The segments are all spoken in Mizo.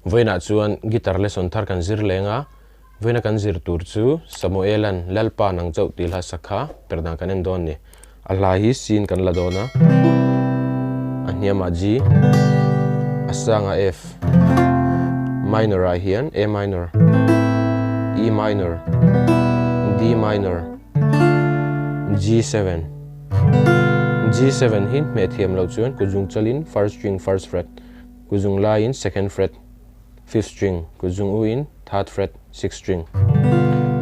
Vawiinah chuan guitar lesson thar kan zir leng a, vawiina kan zir tur chu Samuela'n Lalpa nang chauh tih hla sak kha per dan kan en dawn a ni. A hla hi C in kan la dawn a, a hniamah G, a sangah F, minor ah hian A minor, E minor, D minor, G7. G7 hi hmeh thiam loh chuan kut zung chalin first string first fret, kut zung laiin second fret, fifth string, kut zung u in third fret, sixth string.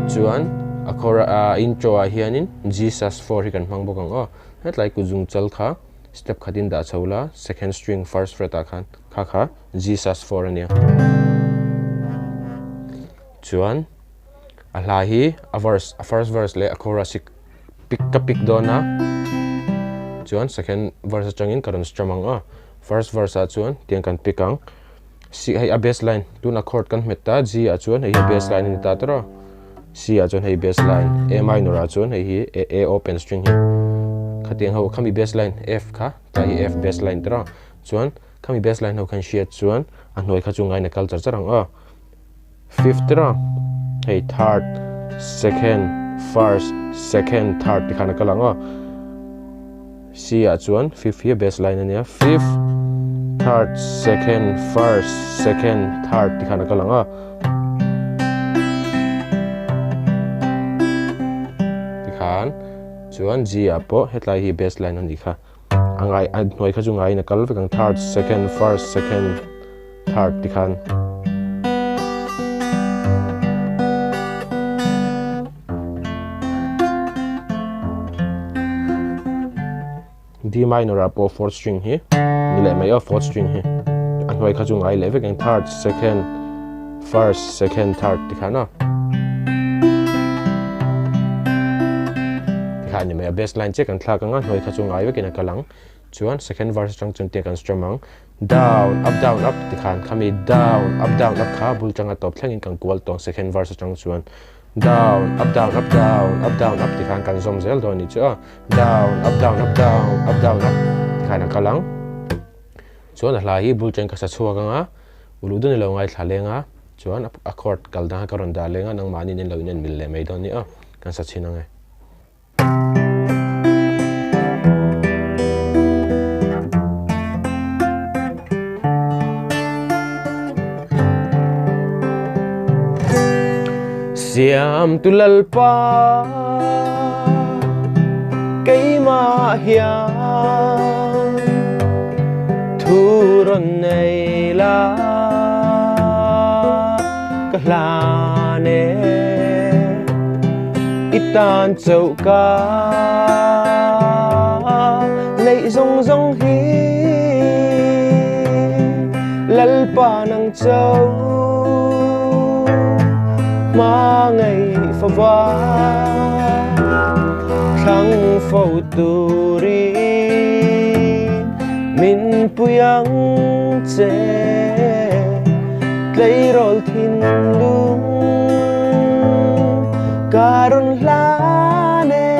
Chuan a chorus a intro ah hianin G sus 4 hi kan hmang bawk ang aw. Hetlai kut zung chal kha step khatin dah chho la, second string first fret ah khan kha kha G sus 4 a nia. Chuan a hla hi a verse a first verse leh a chorus hi pick ka pick dawn a, chuan second verse atangin ka rawn strum ang aw. First verse ah chuan tiang kan pick ang, C hei a bass line tuna chord kan hmet ta G ah chuan hei hi a bass line a ni ta tawrh a, C ah chuan hei bass line, A minor ah chuan hei hi A open string hi khatiang ho khami bass line F kha tlai hi F bass line tawrh a, chuan khami bass line ho khan hriat chuan a hnuai kha chu ngaina kal char char ang aw. Fifth tawrh a, hei third, second, first, second, third ti khan a kal ang aw. C ah chuan fifth hi a bass line a nia, fifth, third, second, first, second, third ti khan a kal ang aw. Ti khan chuan G ah pawh hetlai hi bass line a nih kha. A ngai a hnuai kha chu ngaiin a kal vek ang third, second, first, second, third ti khan. D minor ah pawh fourth string hi ni leh mai a fourth string hi a hnuai kha chu ngai leh vek ang third second first second third ti khan a ti khan a ni mai a bass line chiah kan thlak ang a hnuai kha chu ngai vekin a kal ang chuan second verse atang chuan tiang kan strum ang down up down up ti khan khami down up down up kha bul tanga tawp thlengin kan kual tawng second verse atang chuan down up down up down up down up ti khan kan zawm zel dawn a ni chu a down up down up down up down up ti khan a kal ang chuan a hla hi bul tang ka sa chhuak ang a ulu dun ilo ngaithla leng a chuan a chord kal dang ka rawn dah leng a nangmahni in lo in en mil leh mai dawn a ni a kan sa chhin ang e. Siamtu Lalpa keimah hian thu rawn nei la ka hlan e. I tan chauh ka neih zawng zawng hi Lalpa nang chauh hma ngei fava thlang fo turin min pui ang che tleirawl thinlung ka rawn hlan e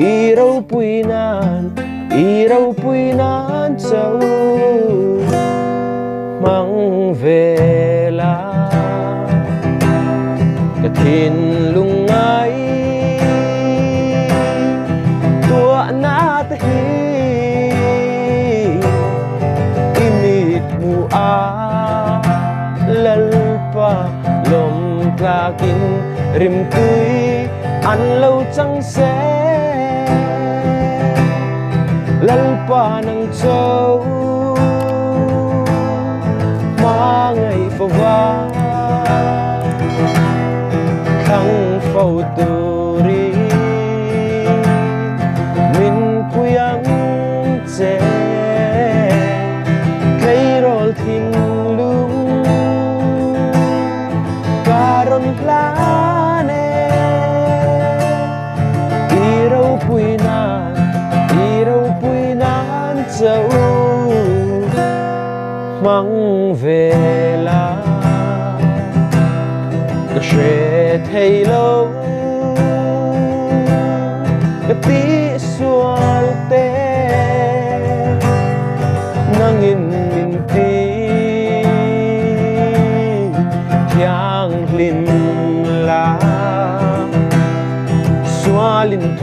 i ropui nan i ropui nan chauh hmang ve la ka thinlung ngai tuahna te hi i mit hmuh ah Lalpa lawm tlakin rimtui an lo chang se Lalpa nang chauh hma ngei fova thlang fo turin min pui ang che tleirawl thinlung ka rawn hlan e i ropui nan i ropui nan chauh hmang ve la ka hre thei lo ka tihsual te nangin min ti.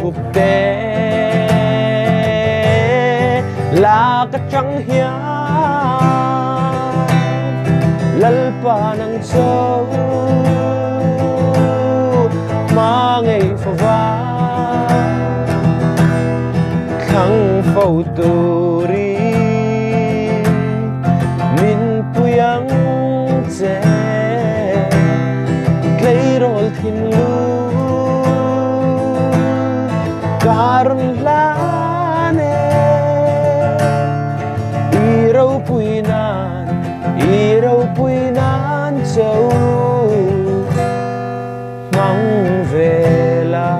thup te lak atang hian Lalpa nang cho hma ngei fova thlang fo turin min pui ang che tleirawl thinlung ka rawn hlan e i ropui nan i ropui nan cho hmang ve la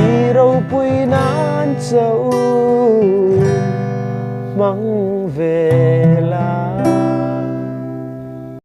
i ropui nan cho hmang ve.